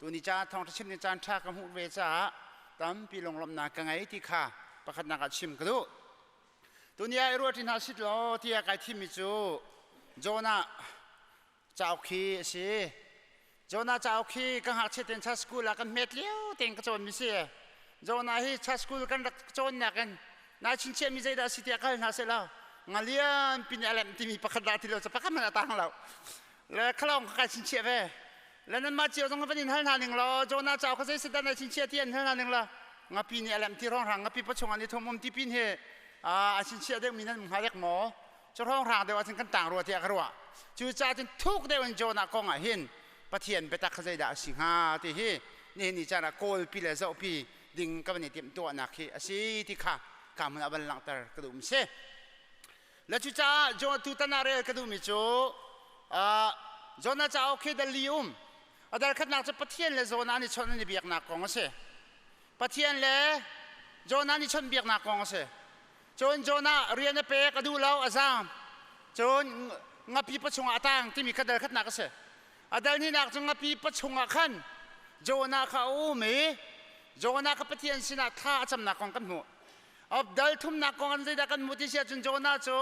Tuni ca thawngṭha chim ding caan ṭha ka hmuh ve caah tampi lunglawmhnak ka ngei ti kha pakhatnak ah chim ka duh. Tuni ah i ruah ṭi hna sit law tiah kai thimmi cu Jonah cauk hi a si. Jonah cauk hi ka ngakchia tein church school ah kan hmet lio tein ka cawnmi si. Jonah hi church school kan rak cawnnak in nai chinchiahmi zeidah a si tiah ka hal hna seh law ngalian pin a lemh timi pakhat dah ti lo cu pakhat hmanh a tang lo. Le khalawng ka kai chinchiah ve. Le nanmah cio zong van in hal hna ning law Jonah cauk kha zei dah nai chinchiah ti an hal hna ning law ngapi nih a lemh ti rongrang ngapi pachung an i thum um ti pin hi a chinchiah deuhmi nan um hnga dek maw? Cu hrawnghrang deuh ahcun kan tang rua tiah ka ruah. Cucaah cun thuk deuh in Jonah kong ah hin Pathian biatak kha zeidah a si hnga ti hi nihin ni caan ah kawlpi le zohpi ding ka van i timhtuahnak hi a si ti kha ka hmun ah van langhter ka duhmi si. Le cucaah Jonah tutan ah rel ka duhmi cu Jonah cauk hi dali um. A dal khatnak cu Pathian le Jonah an i chawnh an i biaknak kong a si. Pathian le Jonah nih chawnhbiaknak kong a si. Cun Jonah rian a pek a duh lo a zaam. Cun ngapi pachung ah a tang timi kha dal khatnak a si. A dal hnihnak cu ngapi pachung ah khan Jonah kha a um i Jonah kha Pathian sinah thla a camnak kong kan hmuh. Dal thumnak kong an zeidah kan hmuh ti si ahcun Jonah cu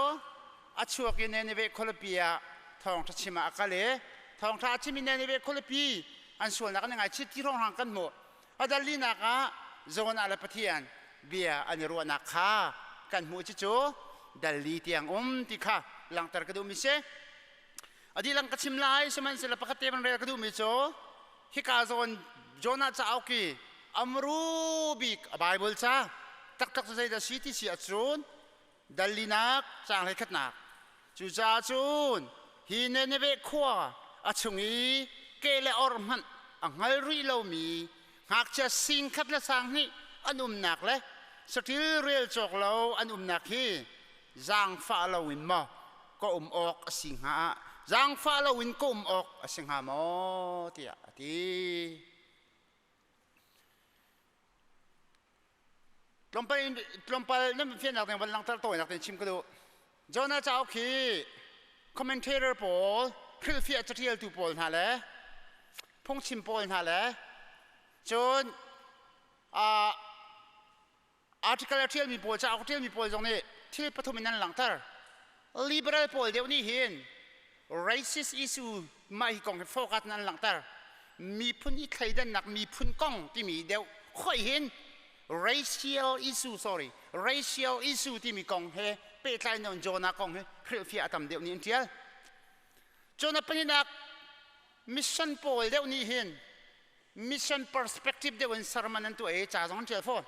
a chuak i Nineveh khualipi ah thawngṭha chim ah a kal i thawngṭha a chim i Nineveh khualipi an sualnak an i ngaichih ti hrawnghrang kan hmuh. A dal linak ah Jonah le Pathian bia an i ruahnak kha kan hmuh. Cucu dal li tiang um ti kha langhter ka duhmi si. A dihlak ka chim lai, sihmanhsehlaw pakhat te van rel ka duhmi cu hika zawn Jonah cauk i amru bik a Bible ca taktak cu zeidah si ti si ahcun dal linak caang hleikhatnak. Cucaah cun hi Nineveh khua a chung i ke le or hmanh a hngal rih lomi ngakchia sing khat le sang hnih an umnak le saṭil rel cawk lo an umnak hi zaangfah loin maw ka um awk a si hnga, zaangfah loin ka um awk a si hnga maw tiah a ti. Tlawmpal tlawmpal nan fiannak ding van langhter tawinak tein chim ka duh. Jonah cauk hi commentator pawl, hrilhfiah catialtu pawl hna le phungchim pawl hna le cun article a ṭialmi pawl, cauk a ṭialmi pawl zong nih thil pathum in an langhter. Liberal pawl deuh nih hin racist issue mah hi kong hi focus in an langhter. Miphun i thleidannak miphun kong timi deuh khoi hin racial issue, sorry, racial issue timi kong he pehtlai nawn Jonah kong hi hrilhfiah a tam deuh nih an ṭial. Jonah pahnihnak, mission pawl deuh nih hin mission perspective deuh in sermon an tuah i ca zong an ṭial fawn.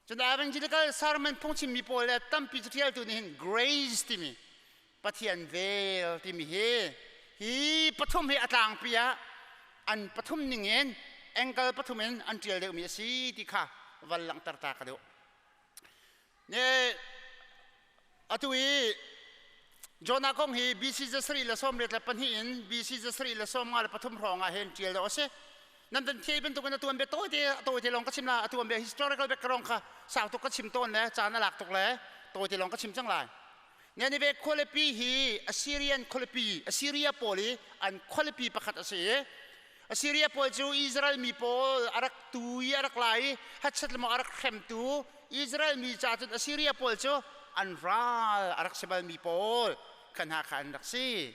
Cun evangelical sermon phungchimmi pawl le tampi caṭialtu nih hin grace timi Pathian vel timi hi hi pathum hi a tlangpi ah an pathum ning in angle pathum in an ṭial deuhmi a si ti kha van langhter ta ka duh. Ne atu i Jonah kong hi BC 824 in BC 753 hrawng ah hin ṭial dawh a si. Nan van thei bantukin a tuan bia tawite tawite lawng ka chim la. A tuan bia historical background kha sau tuk ka chim tawn le caan a lak tuk le tawite lawng ka chim cang lai. Nineveh khualipi hi Assyrian khualipi, Assyria pawl i an khualipi pakhat a si i Assyria pawl cu Israel mi pawl a rak tu i a rak la i hachet le maw a rak hremtu Israel mi ca cun Assyria pawl cu an ral a rak si balmi pawl kha hna kha an rak si.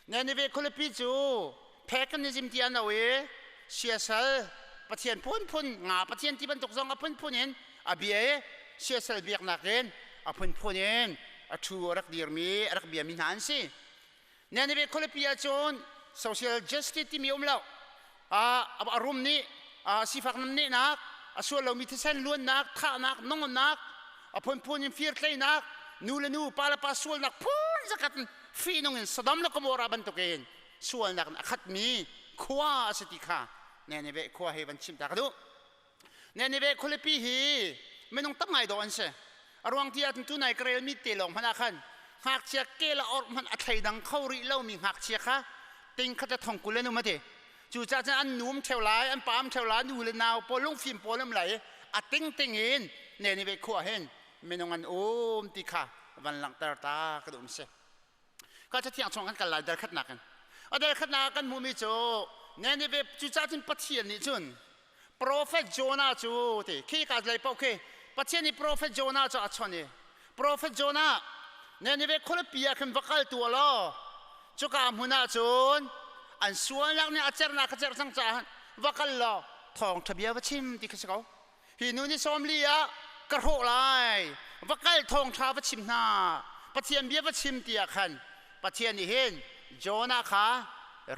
Nineveh khualipi cu paganism ti an au i siasal pathian phunphun, nga pathian ti bantuk zong a phunphun in a bia i siasal biaknak in a phunphun in a ṭhu a rak dirmi, a rak biami hna an si. Nineveh khualipi ahcun social justice timi um lo. A rum nih sifak namnehnak, a sual lomi thisen luannak, thahnak, nongonnak, a phunphun in firtleinak, nu le nu, pa le pa sualnak phun zakat in fihnung in Sodom le Gomorrah bantukin sualnak in a khatmi khua a si ti kha Nineveh khua he van chim ta ka duh. Nineveh khualipi hi minung tam ngai dawh an si. A ruang ti ahcun tunai ka relmi te lawng hmanh ah khan ngakchia ke le orh hmanh a thleidang kho rih lomi ngakchia kha ting khat le thong 20 an um a ti. Cucaah cun an nu um ṭheo lai, an pa um ṭheo lai, nu le nau pawl lungfim pawl um lai i a tingting in Nineveh khua hin minung an um ti kha van langhter ta ka duh si. Ka cathiang chung kan kal lai dal khatnak in. A dal khatnak ah kan hmuhmi cu Nineveh cucaah cun Pathian nih cun Prophet Jonah cu ti khi ka lei paoh khi Pathian nih Prophet Jonah cu a chawnh i Prophet Jonah, Nineveh khualipi ah khin va kal tuah law cuka hmun ah cun an sualnak nih a cernak kha cer cang caah va kal law thawngṭha bia va chim ti kha si ko. Hi nu ni 40 ah ka hrawh lai, va kal thawngṭha va chim hna, Pathian bia va chim ti ah khan Pathian nih hin Jonah kha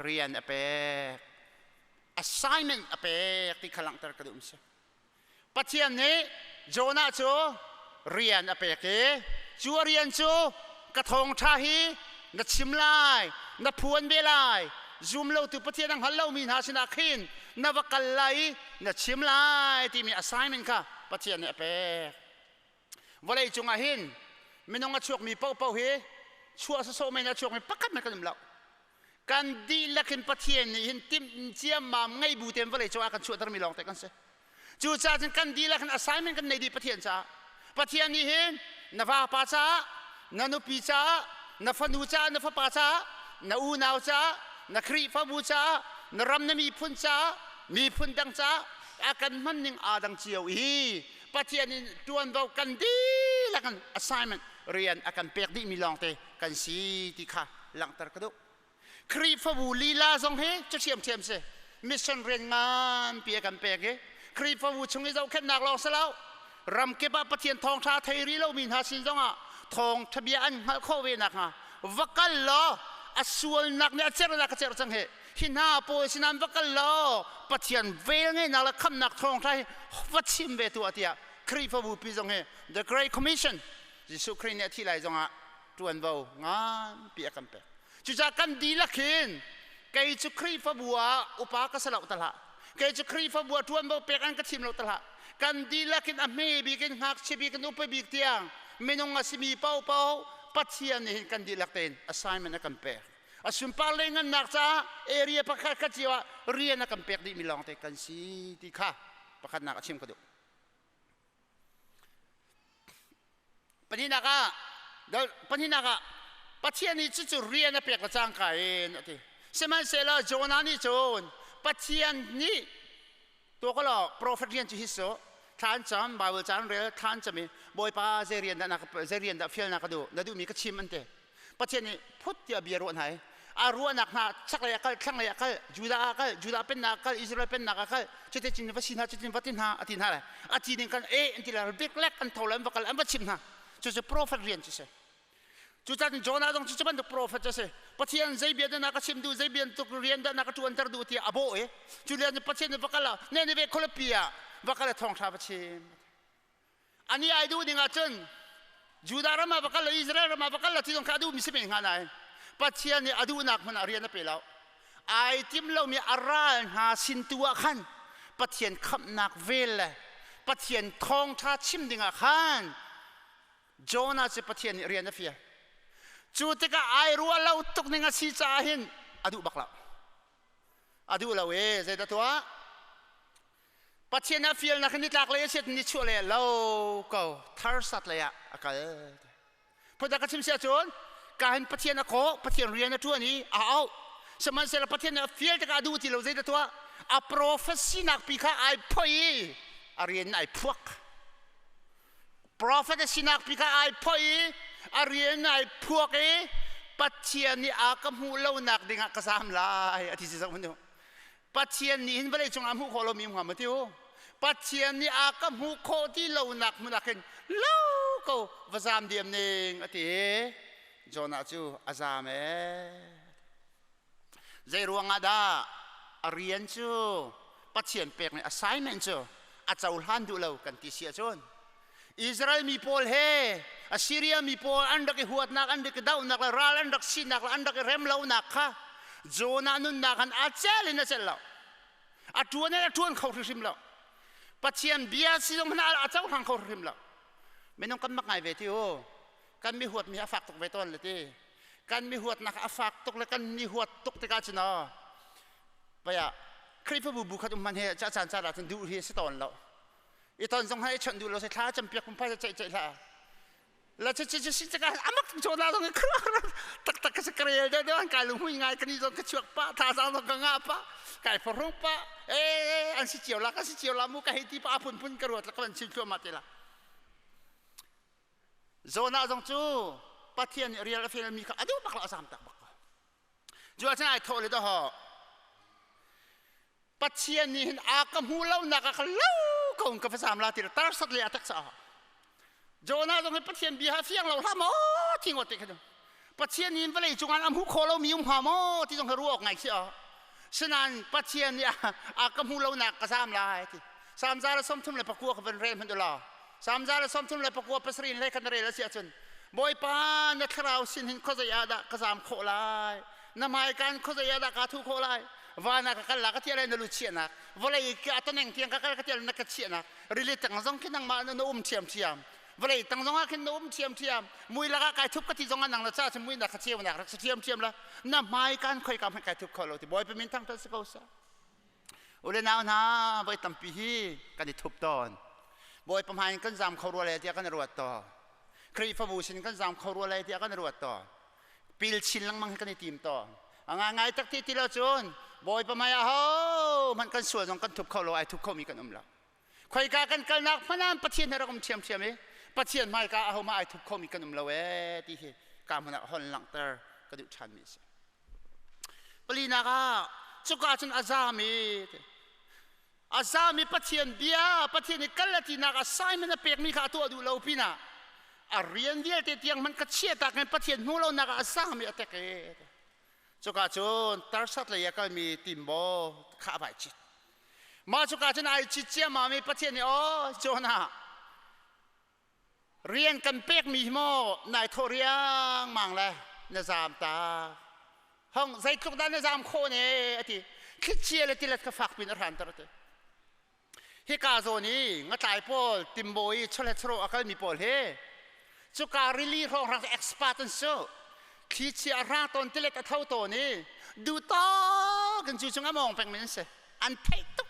rian a pek, assignment a pek ti kha langhter ka duh si. Pathian nih Jonah cu rian a pek i cu a rian cu ka thawngṭha hi na chim lai, na phuan ve lai, zum lotu Pathian a hngal lomi hna sinah khin na va kal lai i na chim lai timi assignment kha Pathian nih a pek. Vawlei cungah hin minung a chuakmi paohpaoh hi chuah sawsawh men a chuakmi pakhat hmanh kan um lo. Kan dihlak in Pathian nih hin timh ciammam ngei bu tein vawlei cungah kan chuahtermi lawng te kan si. Cucaah cun kan dihlak in assignment kan nei dih Pathian caah. Pathian nih hin na vapa caah, na nupi caah, na fanu caah, na fapa caah, na unau caah, na Khrihfabu caah, na ram na miphun caah, miphun dang caah a kan hman ning aa dang cio i Pathian in ṭuanvo kan dihlak in assignment rian a kan pek dihmi lawngte kan si ti kha langhter ka duh. Khrihfabu lila zong hi cu ṭhiamṭhiam si. Mission rian nganpi a kan pek i Khrihfabu chung i zohkhenhnak lawng si lo ramkip ah Pathian thawngṭha thei rih lomi hna sin zongah thawngṭha bia an hngalh khawh ve nakhnga va kal law a sualnak nih a cernak a cer cang hi hi hna pawl sinah va kal law Pathian vel ngeihnak le khamhnak thawngṭha hi va chim ve tuah tiah Khrihfabu pi zong hi The Great Commission Jesuh Khrih nih a thih lai zongah ṭuanvo nganpi a kan pek. Cucaah kan dihlak hin kei cu Khrihfabu ah upa ka si lo ta hlah. Kei cu Khrihfabu ah ṭuanvo pek an ka thim lo ta hlah. Kan dihlak in a hme bik in ngakchia bik in upa bik tiang minung a simi paohpaoh Pathian nih hin kan dihlak tein assignment a kan pek. A sunpar le ngannak caah area pakhat khat cio ah rian a kan pek dihmi lawngte kan si ti kha pakhatnak a chim ka duh. Pahnihnak ah pahnihnak ah Pathian nih cucu rian a pek le cangka in a ti. Sihmanhsehlaw Jonah nih cun Pathian nih tuah law profet rian cu hi su thla an cam Bible ca an rel thla an cam i Bawipa zei rian dah na zei rian dah fial na ka duh na duhmi ka chim an ti. Pathian nih phut tiah bia ruah hna i a ruahnak hna chaklei ah kal thlanglei ah kal Judah ah kal Judah pennak ah kal Israel pennak ah kal cuti cun va si hna cutin va ti hna a ti hna lai a ti ning kan e an ti lai biklek an tho le an va kal an va chim hna cucu prophet rian cu si cucaah Jonah zong cu bantuk prophet cu si Pathian zei bia dah na ka chim duh zei bia tuk rian dah na ka ṭuanter duh tiah a bawh i cu lian Pathian nih va kal ah ne ne ve khualipi ah va kal thawngṭha va chim Ani ai duh ding ahcun Judah ram ah va kal lo Israel ram ah va kal lo ti zong kha a duhmi si men hnga nain Pathian nih a duhnak hmun ah rian a pe lo. Ai tim lomi a ral hna sin tu ah khan Pathian khamhnak vel le Pathian thawngṭha chim ding ah khan Jonah cu Pathian nih rian a fial. Cu tikah ai ruah lo tuk ning a si caah hin a duh bak lo. A duh lo e zeidah tuah? Pathian a fialnak hi nitlak lei a siat nichuah lei ah lo ko tharsat lei ah a kal. Phundang ka chim si ahcun ka hin Pathian a kawh, Pathian rian a ṭuan i a auh. Sihmanhsehlaw Pathian nih a fial tikah a duh ti lo zeidah tuah? A prophet sinak pi kha ai phoih i a rian in ai phuak. Prophet a sinak pi kha ai phoih i a rian ai phuak i Pathian nih a ka hmuh lonak dingah ka zaam lai a ti si zoh hmanh Pathian nih hin vawlei cungah hmuh khawh lomi um hnga maw ti u? Pathian nih a ka hmuh khawh ti lonak hmun ah khin lo ko va zaam diam ning a ti. Jonah cu a zaam ee. Zei ruangah dah a rian cu Pathian pek ni assignment cu a cohlan duh lo kan ti si ahcun Israel mi pawl he Assyria mi pawl an rak i huatnak, an rak i dohnak le ral an rak sinak le an rak i rem lonak kha Jonah nunnak han a cel in a cel lo. A ṭuan in a ṭuan kho hrimhrim lo. Pathian bia si zong hmanh a cohlang kho hrimhrim lo. Minung kan mak ngai ve ti u. Kan mi huatmi a fak tuk ve tawn le ti. Kan mi huatnak a fak tuk le kan mi huat tuk tikah cun aw paya Khrihfabu bu khat um hman he ca caan caan ah cun duh hi si tawn lo. I ton zong hai i chawnh duh lo se thla campiak pum phai ceih ceih hlah. La cu cu si caka amak cho na zong tak tak ka si karel de an kai lunghui ngai kani zong ka chuak pa tha zang zong ka nga pa kai phorung pa e an si cio la ka si cio la mu ka hei ti pa phun phun ka ruat la ka van chim thluahmah te la Zona zong cu Pathian nih rial a fel mi kha a duh bak lo a zam tak bak ko. Cu ah cun ai thawh le dawh Pathian nih hin a ka hmu lo nak ah ka lo ko ka va zam la ti tar sat le a tak sa. Jonah zong hi Pathian bia ha fiang lo hlah maw ti ngot te kha Pathian nih vawlei cungah a hmu kho lo mi um hnga maw ti zong hi ruah awk ngai khi a. Sinain Pathian nih a ka hmu lo nak ka zam lai ti. Salm 139 ka van rel hmanh u law Salm 139 pasarih hlei khan na rel a si ahcun Bawipa na thlarau sin hin khuazei ah dah ka zam khawh lai na hmaikan khuazei ah dah kaa thuh khawh lai van ah ka kal la ka tiah lai na lu chiahnak vawlei ka toneng tiang ka kal ka tiah na ka chiahnak rili tang zong khi nangmah na um ṭhiamṭhiam vawlei tang zong ah khin na um ṭhiamṭhiam mui lakah kai thup ka ti zong ah nang na ca cu mui na ka ceunak rak si ṭhiamṭhiam la na hmaikan khoi ka hmanh kai thup kho lo ti Bawipa min thangṭhat si ko seh U le nau hna, voi tampi hi kan i thup tawn. Bawipa hmai in kan zam kho rua lai tiah kan i ruat tawn. Khrihfabu sin kan zam kho rua lai tiah kan i ruat tawn. Pil chin lengmang hi kan i tim tawn. A ngaingai tak ti ti lo cun Bawipa hmai ah ho hmanh kan sual zong kan thup kho lo, ai thup khomi kan um lo. Khoika kan kalnak hmanh ah Pathian he rak um ṭhiamṭhiam i Pathian hmaika ahohmah ai thup khomi kan um lo ee ti hi ka hmun ah hon langhter ka duh ṭhanmi a si. Palinak ah cuka cun a zam i a zam i Pathian bia Pathian i kal a tinak assignment a pekmi kha a tuah duh lo pinah a rian vialte tiang hmanh ka chiahtak in Pathian hmu lonak ah a zam i a tek i cuka cun Tarsat lei a kalmi timbaw kha a vai cit. Mah cuka cun ai cit ciammam i Pathian nih aw Jonah rian kan pekmi hi maw nai thawh riangmang le na zaam ta hong zeitluk dah na zaam khawh ne a ti thlichia le tilet kha fak pin a hranter a ti hika zawn i ngatlai pawl timbawi i chawlet chawrawh a kalmi pawl hi cuka rili hrawnghrang expert an su thlichia a hrang tawn tilet a tho tawn i duhtawk in cu cung a mawng pengmi an si an theih tuk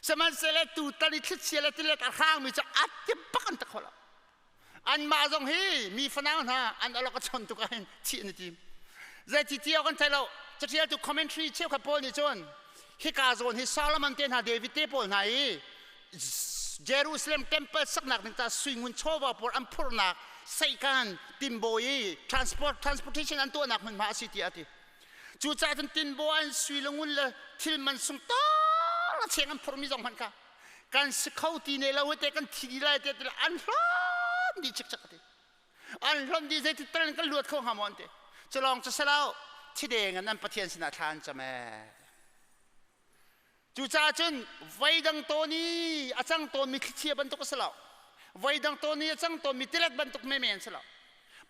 Sihmanhsehlaw tutan i thlichia le tilet a hrangmi cu a ti bak an ti kho lo. Anmah zong hi mi fanau hna an alok a chon tuk ahhin thih an i tim. Zeiti ti awk an thei lo. Caṭialtu commentary cheukhat pawl nih cun hika zawn hi Solomon te hna David te pawl hna i Jerusalem temple saknak ding ca suingun chawva pawl an phurhnak seikan timbawi i transport transportation an tuahnak hmunhma a si tiah a ti. Cucaah cun tinbaw an sui le ngun le thil man sung tal a cheng an phurhmi zong hmanh kha kan si kho ti ne lo te kan thi dih lai te an hlon dih chikchak ti an hlon dih zeiti tal in kan luat kho hnga maw an ti culawng cu selo thideng in an Pathian sinah thla an cam ee Cucaah cun voidang tawn i a cang tawnmi thlichia bantuk a si lo. Voidang tawn i a cang tawnmi tilet bantuk menmen a si lo.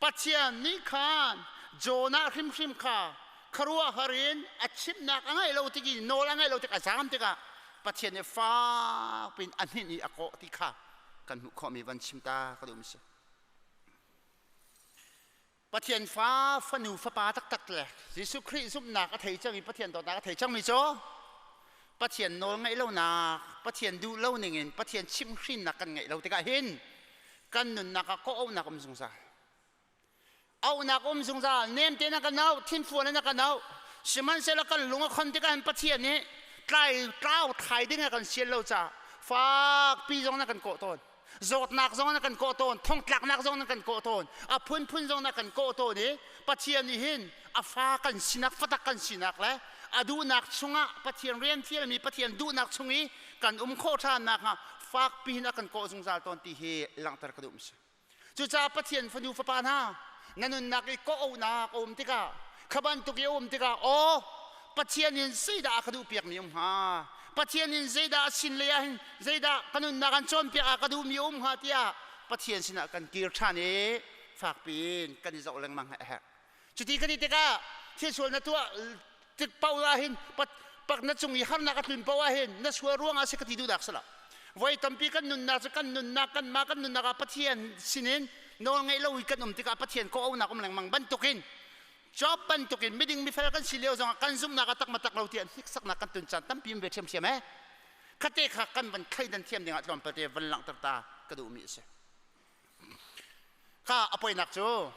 Pathian nih khan Jonah hrimhrim kha khuaruahhar in a chimhnak a ngaih lo tik i nawl a ngaih lo tik a zaam tikah Pathian nih fak piin a hninh i a kawh ti kha kan hmuh khawhmi van chim ta ka duhmi si. Pathian fa fanu fapa taktak le Jesuh Khrih zumhnak a thei cang i Pathian dawtnak a thei cangmi cu Pathian nawl ngaih lonak Pathian duh lo ningin Pathian chimhhrinnak kan ngeih lo tikah hin kan nunnak ah kawh-auhnak um zungzal auhnak um zungzal nem tein a kan auh thinfuan in a kan auh sihmanhsehlaw kan lung a khon tikah hin Pathian nih tlai tlau thlai ding a kan sial lo caah fakpi zong na kan kawh tawn zawtnak zong na kan kawh tawn thongtlaknak zong na kan kawh tawn a phunphun zong na kan kawh tawn i Pathian nih hin a fa kan sinak fatak kan sinak le a duhnak chungah Pathian rian fialmi Pathian duhnak chung i kan um khawh ṭhan nakhnga fakpi in a kan kawh zungzal tawn ti hi langhter ka duh si cucaah Pathian fanu fapa hna na nunnak i kawh-auhnak a um tikah kha bantuk i a um tikah aw Pathian in zeidah a ka duhpiakmi um hnga Pathian in zeidah a sin lei ah hin zeidah ka nunnak an cawnpiak ah ka duhmi um hnga tiah Pathian sinah kan kir ṭhan i fakpi in kan i zoh lengmang a herh cuti kan i tikah thil sual na tuah tik paoh ah hin pak na cung i harnak a tlun paoh ah hin na sual ruangah si ka ti duhnak si lo voi tampi kan nunnak cu kan nunnak kanmah kan nunnak ah Pathian sinin nawl ngeih lo i kan um tikah Pathian kawh-auhnak um lengmang bantukin Job bantukin miding mifel kan si lio zongah kan zumhnak a tak ma tak lo tiah hniksaknak kan tun caan tampi um ve ṭhiamṭhiam eh khate kha kan van thleidan thiam dingah tlawmpal te van langhter ta ka duhmi a si. Kha a poinak cu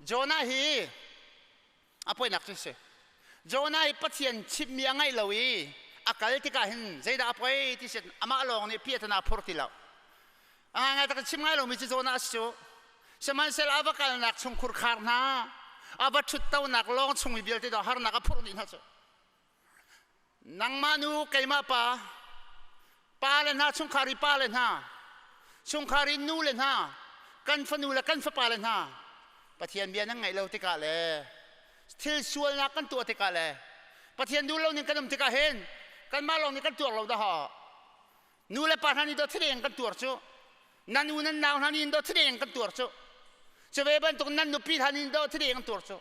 Jonah hi a poinak cu si. Jonah hi Pathian chimhmi a ngaih lo i a kal tikah hin zeidah a poi ti si amah lawng nih piahtana phur ti lo. A ngaingai tak chim ngai lomi cu Jonah a si cu. Sihmanhsehlaw a va kalnak chungkhur khar hna, a va ṭhuttonak lawng chung mi vialte dawh harnak a phurh dih hna cu. Nangmah nu, keimah pa, pa le hna, chungkhar i pa le hna, chungkhar i nu le hna, kan fanu le kan fapa le hna, Pathian bia nan ngaih lo tikah le thil sualnak kan tuah tikah le Pathian duh lo ning kan um tikah hin kanmah lawng nih kan tuar lo dah. Nu le pa hna nih dawt thadeng kan tuar cu. Nan u nan nau hna nih dawt thadeng kan tuar cu. Cu ve bantuk nan nupi hna nih dawt thadeng an tuar cu.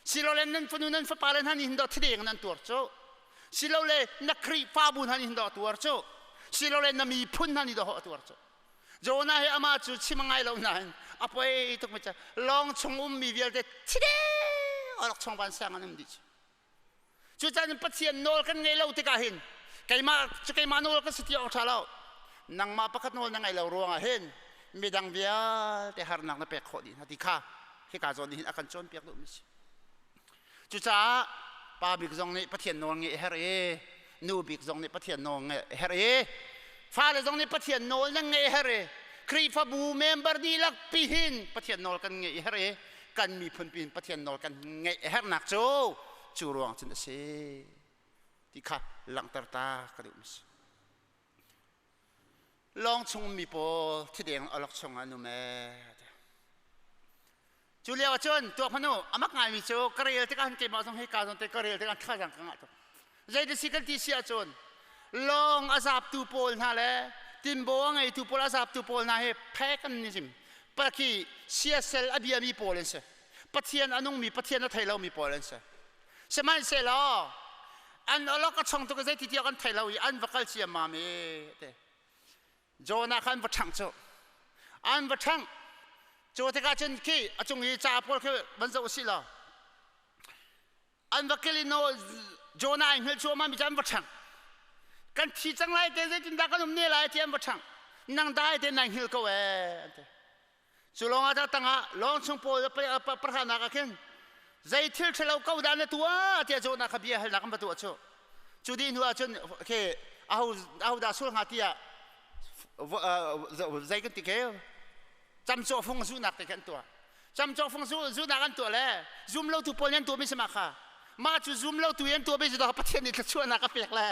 Silole nan fanu nan fapa le hna nih dawt thadeng nan tuar cu. Silole na Khrihfabu hna nih dawt tuar cu. Silole na miphun hna nih dawh tuar cu. Jonah hi amah cu chim a ngai lo nain a poi tuk mi cu lawng chung ummi vialte thide awlok chung van sang an um dih cu. Cucaah Pathian nawl kan ngeih lo tikah hin keimah cu keimah nawl ka si ti awk ṭha lo. Nangmah pakhat nawl na ngeih lo ruangah hin midang vialte harnak na pek khawh dih hna ti kha hika zawn nih hin a kan cawnpiak duhmi si. Cucaah pa bik zong nih Pathian nawl ngeih a herh i nu bik zong nih Pathian nawl ngeih a herh i fale zong nih Pathian nawl nan ngeih a herh i Khrihfabu member dihlak pi hin Pathian nawl kan ngeih a herh i kan miphun pin Pathian nawl kan ngeih a herhnak cu cu ruang cun a si ti kha langhter ta ka duh mi si. Lawng chung mi pawl thideng awlok chung an um ee. Cu lio ahcun tuak hmanu amak ngaimi cu ka rel tikah han keimah zong hei ka zong te ka rel tikah thlazang ka ngah tuk. Zei si kan ti si ahcun lawng a zaptu pawl hna le tinbaw a ngeitu pawl a zaptu pawl hna hi phek an ni zim pakhi siasel a biami pawl an si. Pathian a nungmi Pathian a thei lomi pawl an si. Sihmanhsehlaw an awlok a chong tuk i zeiti tiah kan thei lo i an va kal ciammam i te Jonah kha an va ṭhangh cu an va ṭhangh cu tikah cun khi a cung i ca pawl khi van zoh usih law an va kil in Jonah ai hngilh cuahmah mi cu an va ṭhangh kan thi cang lai te zeitindah kan um ne lai ti an va ṭhangh nang dai te nai hngilh ko ee an ti. Cu lawngah dah tangah lawng chung pawl parhanak ah khin zei thil ṭhalo ko dah na tuah tiah Jonah kha bia halnak an va tuah cu. Cu dih hnu ah cun khi aho aho dah sual hnga tiah zei kan ti ke camcawh fung zuhnak te khan tuah. Camcawh fung zuhnak an tuah le zum lotu pawl nih an tuah mi si ma kha. Mah cu zum lotu an tuah mi cu Pathian nih thluachuahnak a pek le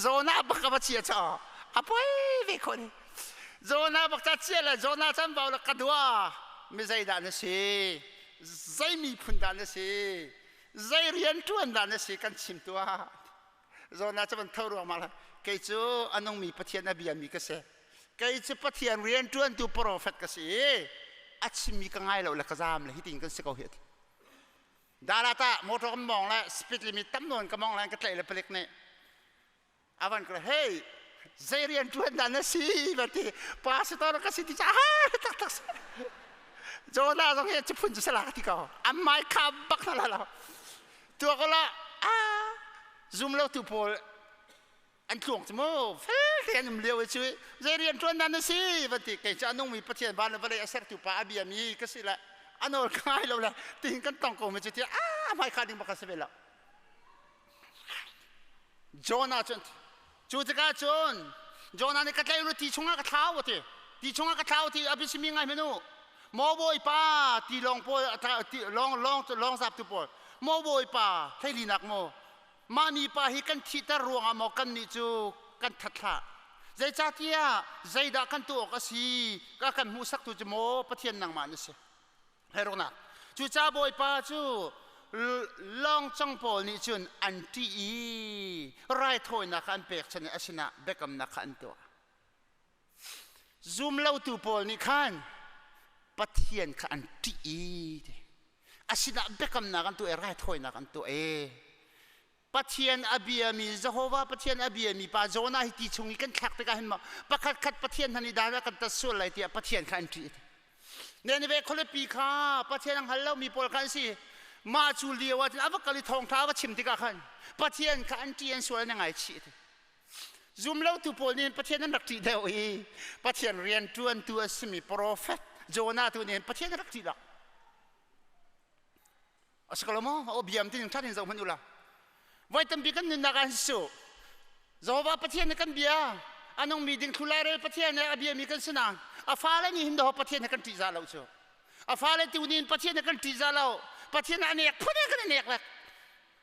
Jonah bak a va chia chaw a poi ve khon. Jonah bak ca chia le Jonah chan bau le ka dua mi zeidah na si zei miphun dah na si zei rian ṭuan dah na si kan chim tuah. Jonah cu van tho ruangmang la kei cu a nungmi Pathian a biami ka si kei cu Pathian rian ṭuantu profet ka si a chimmi ka ngai lo le ka zaam le hitin kan si ko hi ati. Dala ta motor kan mong le speed limit tam nawn ka mong le ka tlaih le palik nih a van ka hey zei rian ṭuan dah na si va ti pastor ka si ti ca ha tak tak Jonah zong hi phun cu sala ti ko amai kha bak na la lo tua ko la a zum lo tu pawl an tluang cu mu fel te an um lio i cu zei rian ṭuan dah na si van ti kei cu a nungmi Pathian van le vawlei a sertu pa a biami ka si le a nawl ka ngai lo le tihin kan tong ko mi cu ti a hmai kha ding bak ka si ve lo. Jonah cun cu tikah cun Jonah nih ka tlai ru ti chungah ka thlau a ti ti chungah ka thlau ti a biasimi ngai hmanh u maw bawipa ti lawng pawl lawng lawng lawng zaptu pawl maw bawipa hleilinak maw mah mipa hi kan thihter ruangah maw kannih cu kan that hlah zeicahtiah zeidah kan tuah awk a si ka kan hmuhsaktu cu maw Pathian nangmah na si. Heroknak cucaah Bawipa cu lawngcong pawl nih cun an ṭih i raithawinak kha an pekchanh i a sinah biakamnak kha an tuah. Zumlotu pawl nih khan Pathian kha an ṭih i a sinah biakamnak an tuah i raithawinak an tuah i Pathian a biami Jehovah Pathian a biami pa Jonah hi ti chung i kan thlak tikah hin maw pakhat khat Pathian hna nih dan a kan tat sual lai tiah Pathian kha an ṭih. Nineveh khualipi kha Pathian a hngal lomi pawl kha an si. Mah cu lio ah cun a va kal i thawngṭha a va chim tikah khan Pathian kha an ṭih an sual an i ngaichih. Zumlotu pawl nih Pathian an rak ṭih deuh i Pathian rianṭuantu a simi profet Jonah tu nih Pathian rak ṭih lo. A si ko lo maw? O biam tin ṭhat in zoh hmanh u la. Voi tampi kan nunnak ah su. Jehovah Pathian nih kan bia a nungmi ding thlu lairel Pathian nih a biami kan si nain a fale nih hin daw Pathian he kan ṭihzah lo cu. A fale tu nih Pathian he kan ṭihzah lo. Pathian a nek phun kan i nek lek.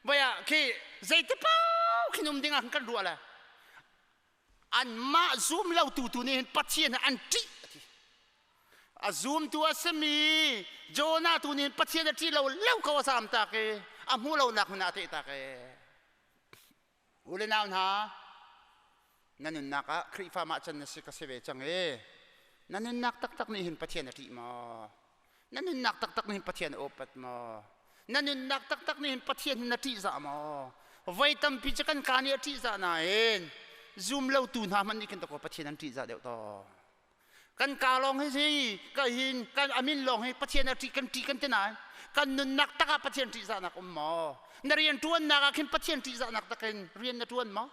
Voi ah khi zeiti paoh khin um ding ah kan ruah le anmah zum lo tu tu nih hin Pathian he an ṭih a ti. A zumtu a simi Jonah tu nih Pathian a ṭih lo lo ko a zaam tak i a hmuh lonak hmun ah a teh tak i u le nau hna na nunnak ah Khrihfa mah can na si ka si ve cang i na nunnak taktak nih hin Pathian a ṭih maw? Na nunnak taktak nih hin Pathian a upat maw? Na nunnak taktak nih hin Pathian hin na ṭihzah maw? Voi tampi cu kan kaa nih a ṭihzah nain zum lotu hna hmanh nih khin dakaw Pathian an ṭihzah deuh tawn. Kan ka lawng hi si ka hin kan amin lawng hi Pathian a ṭih kan ṭih kan ti nain kan nunnak tak ah Pathian ṭihzahnak um maw? Na rian ṭuannak ah khin Pathian ṭihzahnak takin rian na ṭuan maw?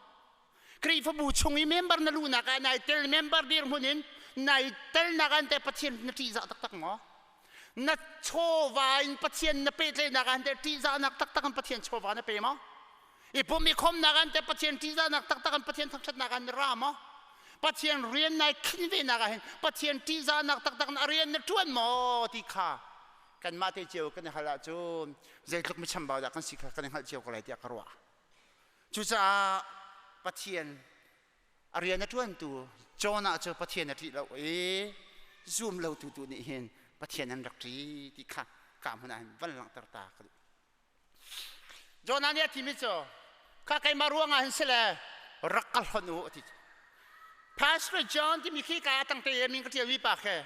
Khrihfabu chung i member na luhnak ah nai tel member dirhmun in nai telnak ah teh Pathian na ṭihzah taktak maw? Na chawva in Pathian na pehtlaihnak ah teh ṭihzahnak taktak in Pathian chawva na pe maw? I pum i khomnak an te Pathian ṭihzahnak taktak in Pathian thangṭhatnak an ra maw? Pathian rian nai khin venak ah hin Pathian ṭihzahnak taktak in a rian na ṭuan maw ti kha kanmah te cio kan i hal ahcun zeitluk mi chambau dah kan si kha kan i hngalh cio ko lai tiah ka ruah. Cucaah Pathian a rian a ṭuantu Jonah cu Pathian a ṭih lo i zum lotu tu nih hin Pathian an rak ṭih ti kha ka hmun ah hin van langhter ta ka duh. Jonah nih a timi cu kha keimah ruangah hin sile rak ka hlonh u a ti. Pastor John timi khi ka tangte i min ka ṭialmi pa khi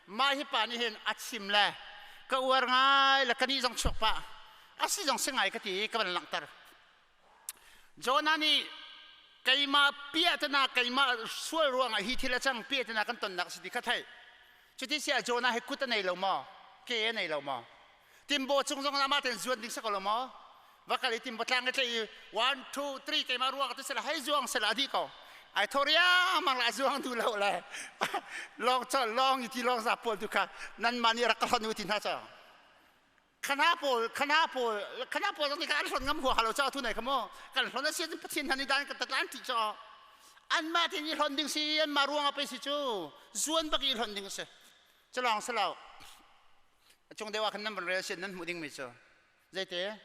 mah hi pa nih hin a chim le ka uar ngai le ka nih zong chuak pah a si zong si ngai ka ti i ka van langhter. Jonah nih keimah piahtana keimah sual ruangah hi thil a cang piahtana kan tonnak a si ti kha theih. Cuti si ah Jonah hi kut a nei lo maw? Ke a nei lo maw? Timbo cung zong amah tein zuan ding si ko lo maw? Va kal i timbo tlang i tlaih i one two three keimah ruang ti sila hei zuang sila a dih ko. Ai tho riangmang la zuang duh lo le lawng lawng i ti lawng za pawl tu kha nanmah nih rak ka hlonh u ti hna ca. Khana pawl khana pawl khana pawl zong nih an hlon ngam hua lo cha thu nei kha maw kan hlon a si Pathian hna nih dan kan tatlan ti cho anmah te nih hlon ding si anmah ruang ah pei si cu zuan bak i hlon ding si culawng si lo cung deuh ah khan nan van rel sin nan hmuh ding mi cu zeite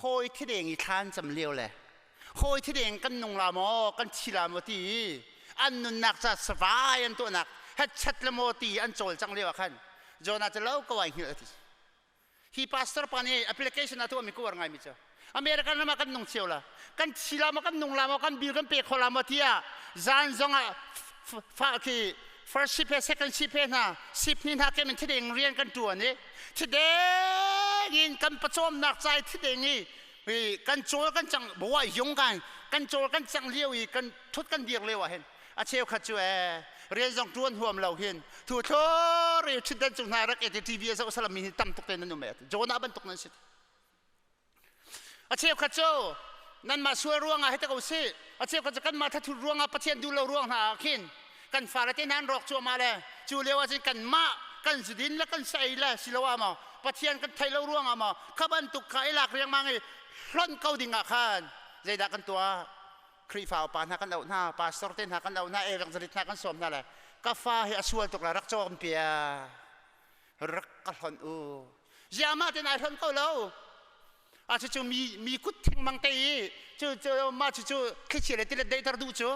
hawi thideng i thlan cam lio le hawi thideng kan nung la maw kan thi la maw ti an nunnak ca savai an tuahnak hetchat le maw ti an cawl cang lio ah khan Jonah cu lo ko ai hngilh a ti. Hi pastor pa nih application a tuahmi ka uar ngaimi cu American ram ah kan nung cio la kan thi la maw kan nung la maw kan bil kan pe kho la maw tiah zan zong ah fa khi first ship he second ship he hna ship ni hna kem in thideng rian kan tuan i thideng in kan pawcawmnak cai thideng i kan cawl kan cang bawa yung kan kan cawl kan cang lio i kan thut kan dir lio ah hin a cheukhat cu ee rian zong tuan huam lo hin thu thlor i ṭhutdan cung hna rak et i TV a zoh salam mi hi tam tuk te nan um e Jonah bantuk nan si a cheukhat cu nanmah sual ruangah hei ta ko si a cheukhat cu kanmah thathut ruangah Pathian duh lo ruang hna ah khin kan fale te nan rawk cuahmah le cu lio ah cun kanmah kan zudin le kan sa ei le siloah maw Pathian kan theih lo ruangah maw kha bantuk kha i lak riangmang i hlonh ko ding ah khan zeidah kan tuah Khrihfa upa hna kan auh hna, pastor te hna kan auh hna, evangelist hna kan sawm hna le ka fa hi a sual tuk la rak cawm pia rak ka hlonh u ziah mah ten ai hlonh ko lo a cu cu mi mi kut thing mang te i cu cu mah cu cu thlichia le tilet deiter duh cu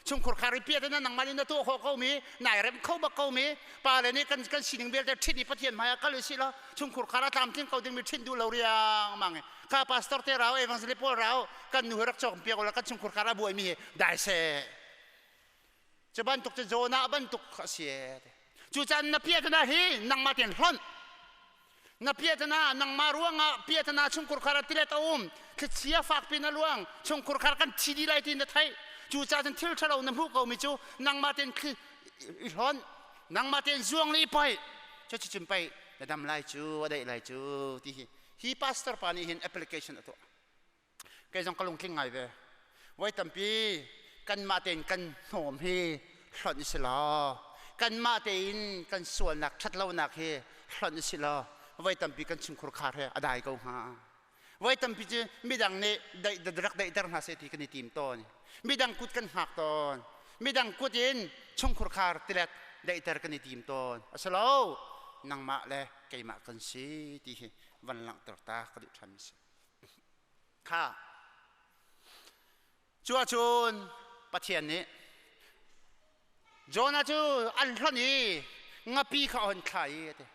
chungkhur khar i pia te na nangmah nih na tuah khawh ko mi nai rem kho bak ko mi pa le nih kan kan sining vialte ṭhit i Pathian hmai ah kal usih law chungkhur khar a tlamtling ko ding mi ṭhinh duh lo riangmang ka pastor te rau evangelist pawl rau kan nu rak cawk piak ula kan chungkhur khar a buai mi hi dai seh cu bantuk cu Jonah bantuk a si cu caan na piatana hi nangmah ten hlonh na piatana nangmah ruangah piatana chungkhur khar a tilet a um thlichia fak pin a luang chungkhur khar kan thi dih lai ti na theih cu ca cun thil ṭhalo na hmuh ko mi cu nangmah ten i hlonh nangmah ten zuang le i paih cu cun pei na dam lai cu a daih lai cu ti hi hi pastor pa nih hin application a tuah kei zong ka lungtling ngai ve voi tampi kanmah tein kan hnawm hi hlonh si law Kanmah tein kan sualnak ṭhatlonak hi hlonh si law voi tampi kan chungkhur khar he a dai ko hnga. Voi tampi cu midang nih rak daihter hna seh ti kan i tim tawn. Midang kut kan hngak tawn. Midang kut in chungkhur khar tilet daihter kan i tim tawn. A si lo, nangmah le keimah kan si ti hi van langhter ta ka duh ṭhan si. Kha cu ahcun Pathian nih Jonah cu an hlonh i ngapi kha a hon thla i a ti.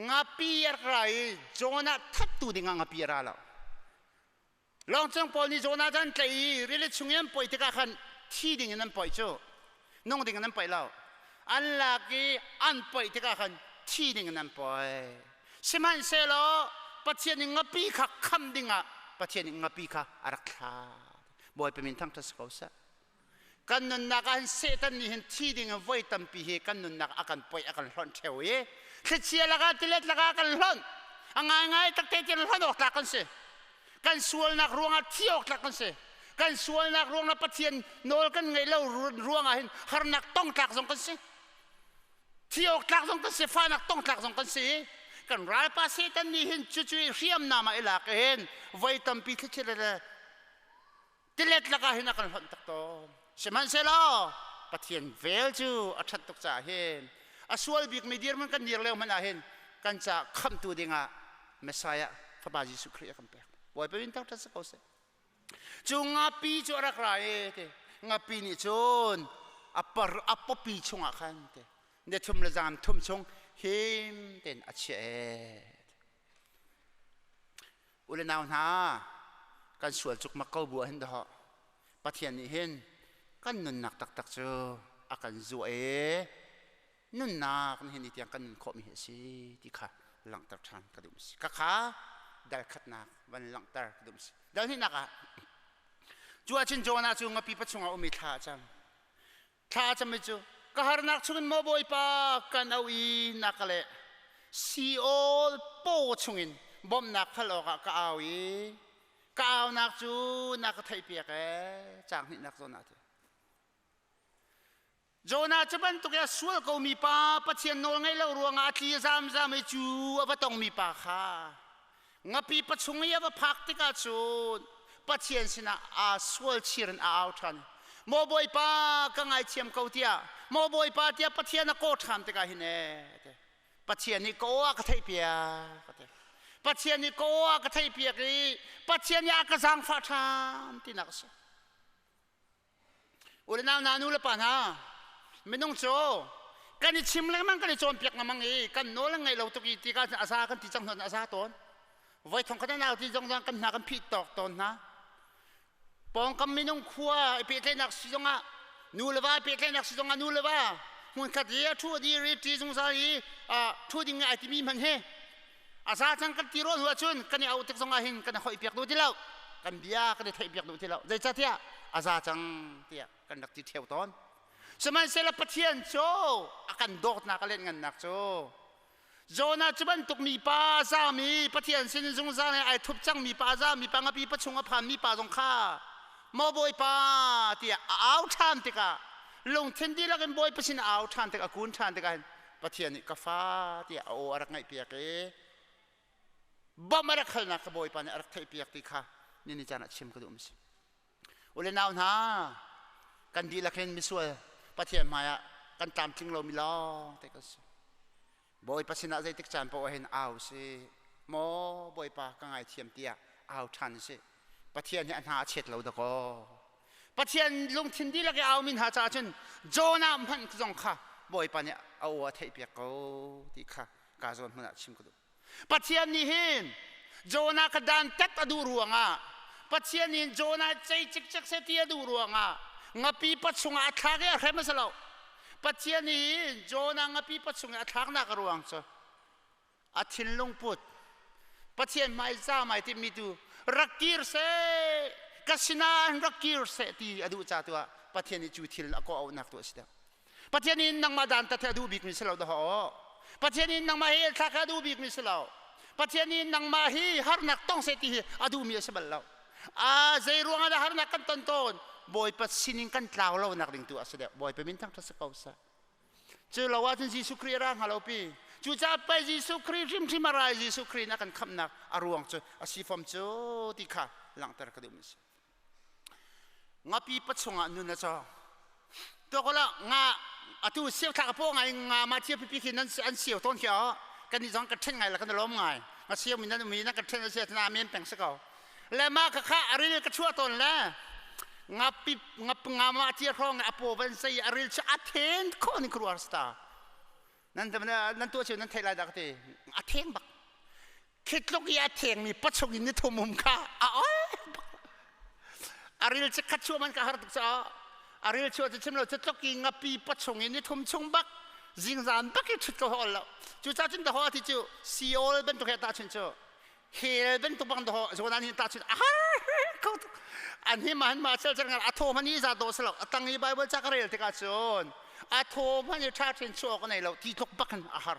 Ngapi a rak ra i Jonah thattu dingah ngapi a ra lo. Lawngcung pawl nih Jonah cu an tlaih i rili chung i an poih tikah khan thi dingin an poih cu. Nung dingin an poih lo. An lak i an poih tikah khan thi dingin an poih. Sihmanhsehlaw Pathian nih ngapi kha kham dingah Pathian nih ngapi kha a rak thlah. Bawipa min thangṭhat si ko seh. Kan nunnak ah hin Satan nih hin thi ding in voi tampi hi kan nunnak a kan poih a kan hlonh ṭheo i thlichia lakah tilet lakah a kan hlonh. A ngaingai takte tiang hlonh awk tlak kan si. Kan sualnak ruangah thi awk tlak kan si. Kan sualnak ruangah Pathian nawl kan ngaih lo ruangah hin harnak tong tlak zong kan si. Thi awk tlak zong kan si, fahnak tong tlak zong kan si. Kan ralpa Satan nih hin cucu hriamnam ah i lak in voi tampi thlichia le tilet lakah hin a kan hlonh tak tawn. Sihmanhsehlaw Pathian vel cu a ṭhat tuk caah hin a sual bikmi dirhmun kan dir lio hmanh ah hin kan caah khamhtu dingah Messiah Fapa Jesuh Khrih a kan pek. Bawipa min thangṭhat si ko seh. Cu ngapi cu a rak ra i ti ngapi nih cun a par a pawpi chungah khan ti ne thum le zam thum chung him tein a chiah e. U le nau hna, kan sual cukmak ko bu ah hin dawh Pathian nih hin kan nunnak taktak cu a kan zuah i nunnak nihin ni tiang kan nun khawhmi hi a si ti kha langhter ṭhan ka duh si. Khakha dal khatnak van langhter ka duh si. Dal hnihnak ah cu ahcun Jonah cu ngapi pa chungah um i thla a cam. Thla a cam i cu ka harnak chungin maw Bawipa kan auh i na ka leh. Seol paw chungin bawmhnak hal awkah ka au i ka aunak cu na ka theihpiak ee caang hnihnak zawn ah ti. Jonah cu bantuk i a sual komi pa Pathian nawl ngaih lo ruangah a tli a zamzam i cu a va tongmi pa kha ngapi pachung i a va phak tikah cun Pathian sinah aa sual chir in a au ṭhan. Maw Bawipa ka ngaithiam ko tiah maw Bawipa tiah Pathian a kaw ṭhan tikah hin ee Pathian nih ka aw a ka theihpiak a ti. Pathian nih ka aw a ka theihpiak i Pathian nih a ka zaangfah ṭhan tinak a si. U le nau hna, nu le pa hna, minung cu kan i chim lengmang, kan i cawnpiak lengmang i kan nawl an ngaih lo tuk i ti ka a za kan ti cang hna a za tawn. Voi thong khat nau ti zong zong kan hna kan phih tawk tawn hna. Pawngkam minung khua i pehtlaihnak si zongah nu le va i pehtlaihnak si zongah nu le va hmunkhat i a thu a dir i ṭi zungzal i thu ding ai timi hmanh hi a za cang kan ti rawn hnu ahcun kan i auh tik zongah hin kan i hoih piak duh ti lo, kan bia kan i theih piak duh ti lo, zeicahtiah a za cang tiah kan rak ti ṭheo tawn. Sihmanhsehlaw Pathian cu a kan dawtnak a lianhngannak cu Jonah cu bantuk mipa zami Pathian sin zungzal he ai thup cang mi pa zami pa ngapi pa chung a phan mi pa zong kha maw Bawipa tiah a au ṭhan tikah, lungthin dihlak in Bawipa sin a au ṭhan tikah, a kun ṭhan tikah hin Pathian nih ka fa tiah a aw a rak ngaihpiak i bawmh a rak halnak kha Bawipa nih a rak theihpiak ti kha nini caan ah chim ka duh mi si. U le nau hna, kan dihlak hin misual Pathian hmaiah kan tlamtling lomi lawng te kan si. Bawipa sinah zeitik caan paoh hin au si. Maw Bawipa ka ngaithiam tiah au ṭhan si. Pathian hi a hna a chet lo dakaw. Pathian lungthin dihlak i aumi hna caah cun Jonah hmanh zong kha Bawipa nih a aw a theihpiak ko ti kha ka zawn hmun ah chim ka duh. Pathian nih hin Jonah kha dantat a duh ruangah, Pathian nih Jonah cei cikcek seh ti a duh ruangah ngapi pa chungah a thlak i a hrem a si lo. Pathian nih Jonah ngapi pa chung i a thlaknak a ruang cu a thinlung put Pathian hmai zaam ai timmi tu rak kir seh, ka sinah rak kir seh ti a duh ca tu ah Pathian nih cu thil a kawh auhnak tu a si deuh. Pathian nih nangmah dan tat a duh bikmi si lo dah. Pathian nih nangmah hi thlak a duh bikmi si lo. Pathian nih nangmah hi harnak tong seh ti hi a duhmi a si bal lo. A zei ruangah dah harnak kan ton tawn? Bawipa sining kan tlau lo nak ding tu a si deuh. Bawipa min thangṭhat si ko seh. Cu lo ahcun Jesuh Khrih a ra hnga lo pi. Cucaah pei Jesuh Khrih hrimhrim a ra i Jesuh Khrih in a kan khamhnak a ruang cu a si fom cu ti kha langhter ka duhmi a si. Ngapi pachung ah nun a cawng. Tuakula nga atu siau thlak a paw ngai nga ma thia pipi khi nan an siau tawn khi o kan ni zong ka ṭhen ngai la kan lawm ngai nga siau mi nan mi nan ka ṭhen a sia na men peng si ko le ma kha kha aril ka chuah tawn le ngapi ngap nga ma tia hrawng a paw van sei aril chu a then kho ni kruar sta nan nan tuah chiu nan thei lai dah ka ti a theng bak khitluk i a thengmi pachung in ni thum um kha a ol a ril cu khat chuah man ka har tuk caah a ril chuah cu chim lo cutluk i ngapi pachung in ni thum chung bak zingzan bak i ṭhut ko ol lo cucaah cun daho ti cu siol bantuk he tahchun cu hel bantuk bang daho zonan hin tahchun a har ko tuk an hi ma han ma chel chel ngal a thaw man i za do salo a tang i bible ca ka rel tikah cun a thaw man i ṭha ṭhin chuak nei lo ti tluk bak in a har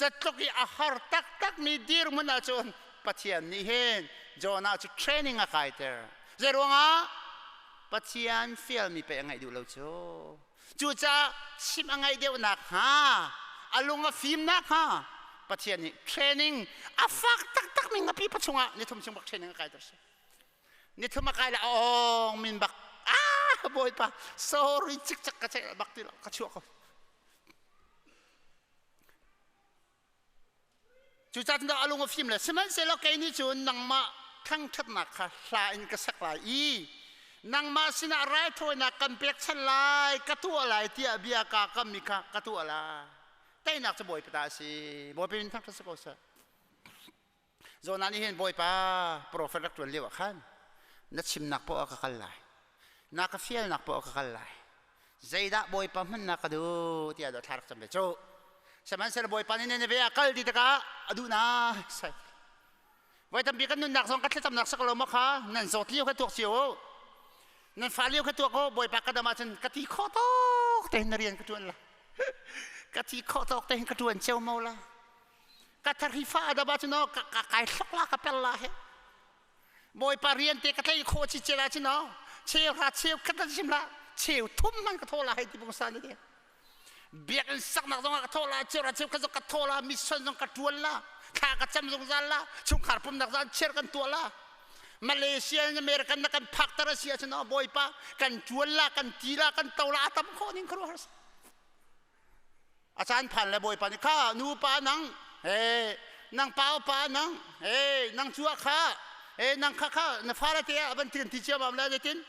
Catluk i a har taktakmi dirhmun ahcun Pathian nih hin Jonah cu training a kaiter. Zeiruangah? Pathian fialmi pei a ngaih duh lo cu. Cucaah chim a ngaih deuh nakhnga, a lung a fim nakhnga Pathian nih training a fak taktakmi ngapi pa chungah nithum chung bak training a kaiter si. Nithum a kai le a ong min bak ah bawipa sorry cikcek ka ceih bak ti lo ka chuah ko. Cucaah cun a lung a fim le sihmanhsehlaw kei nih cun nangmah thangṭhatnak kha hla in ka sak lai i nangmah sinah raithawinak kan pekchanh lai ka tuah lai tiah bia kaa kammi kha ka tuah lai. Teinak cu Bawipa ta a si. Bawipa min thangṭhat si ko seh. Jonah nih hin Bawipa profet rak ṭuan lio ah khan na chimnak poah ka kal lai na ka fialnak poah ka kal lai zeidah Bawipa hman na ka duh tiah thla rak cam ve cu sihmanhsehlaw Bawipa nih Nineveh ah kal ti tikah a duh na sai voi tampi kan nunnak zong ka thlacamnak sak lo ma kha nan zawt lio kha tuak cio u nan fa lio kha tuak u Bawipa ka dam ahcun ka ti khawh tawk tein na rian ka ṭuan la ka ti khawh tawk tein ka ṭuan cio mo la Ka tharifa a daba cu no ka kai hlok la ka per la he. Bawipa rian te ka tlei khawh chi chela cu no cheu ra cheu khat la chim la cheu thum man ka thaw la hei ti bung sa ni de. Biakinn saknak zong ah ka thaw la cheu ra cheu khat zong ka thaw la mission zong ka tuan la thla ka cam zungzal la chungkhar pumnak zan chiar kan tuah la Malaysia in American na kan phak tar a si ahcun no Bawipa kan tuan la kan ti la kan to la a tam khawh ning khuaruahhar A caan phan le Bawipa nih kha nu pa nang he nang pa pa nang he nang cu kha he nang kha kha na fale te ah van tin ti ciamam le zeitin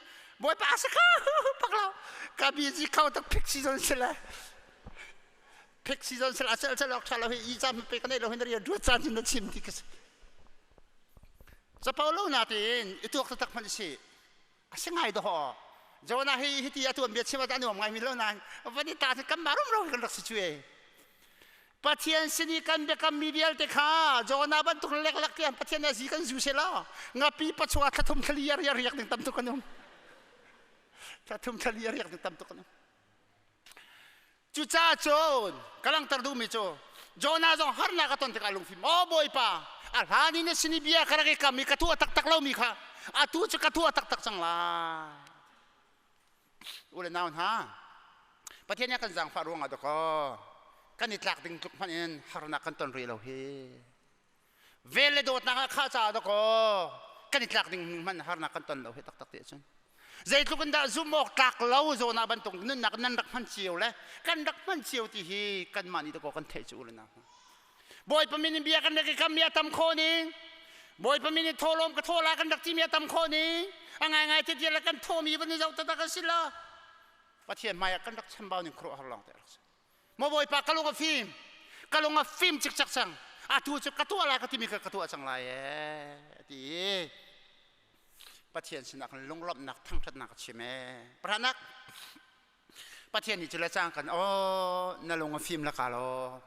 Bawipa a si kha pak lo ka busy kho tak phik season si le phik season si le a cel cel ok tha lo hi i cam pe ka nei lo hin rian ruat caan cun na chim ti ka si capo lo na tiin i tuak taktak hmanh si A si ngai dawh. Jonah hi hiti a tuan bia chim ah a nuam ngaimi lo nain van i ta kan mah rumro kan rak si cu e. Pathian sin i kan biakammi vialte kha Jonah bantuk leklak tiang Pathian a zi kan zu se law ngapi pachua thlathum thlali a riak riak ding tam tuk kan um. Thlathum thlali a riak ding tam tuk kan um. Cucaah cun ka langhter duhmi cu Jonah zong harnak a ton tikah lungfim aw Bawipa a hlan in na sin i bia ka rak i kam i ka tuah taktak lomi kha atu cu ka tuah taktak cang lai. U le nau hna Pathian nih a kan zaangfah ruangah dakaw kan i tlak ding tluk hmanh in harnak kan ton rih lo hi. Vel le dawtnak ah khah caah dakaw kan i tlak ding hmanh harnak kan ton lo hi taktak ti ahcun zeitluk in dah zumh awk tlak lo zawn ah bantuk nunnak nan rak hman cio le kan rak hman cio ti hi kanmah nih dakaw kan theih cu u le nau hna Bawipa min in bia kan rak i kam mi a tam kho ning Bawipa min in thawlawm ka thaw la kan rak ti mi a tam kho ning a ngaingai te tiah le kan thawmi van i zoh taktak a si lo Pathian hmai ah kan rak chambau ning khuaruahhar lawng te rak si Maw Bawipa ka lung a fim ka lung a fim cikcek cang atu cu ka tuah lai ka timi kha ka tuah cang lai ee ti i Pathian sinah kan lunglawmhnak thangṭhatnak a chim ee Pranak Pathian nih cu le cang kan aw na lung a fim la ka law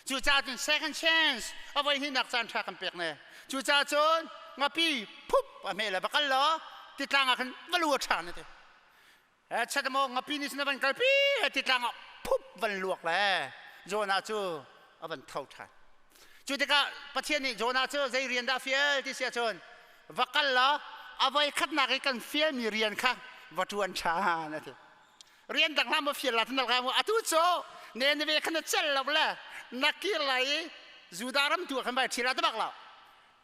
cucaah cun second chance a voi hnihnak caan ṭha kan pek ne cucaah cun ngapi phup a hme le va kal law titlang ah khan va lu a ṭha na ti Chat maw ngapi nih cun a van kalpi he titlang ah phup van luak le Jonah cu a van tho ṭhan. Cu tikah Pathian nih Jonah cu zei rian dah fial ti si ahcun va kal law a voi khatnak i kan fialmi rian kha va ṭuan ṭhan a ti. Rian dang hlah maw fial la ti atu cu Nineveh khan na cel lo le na kir lai i Judah ram tu ah khan vai ṭhil ah tabak lo.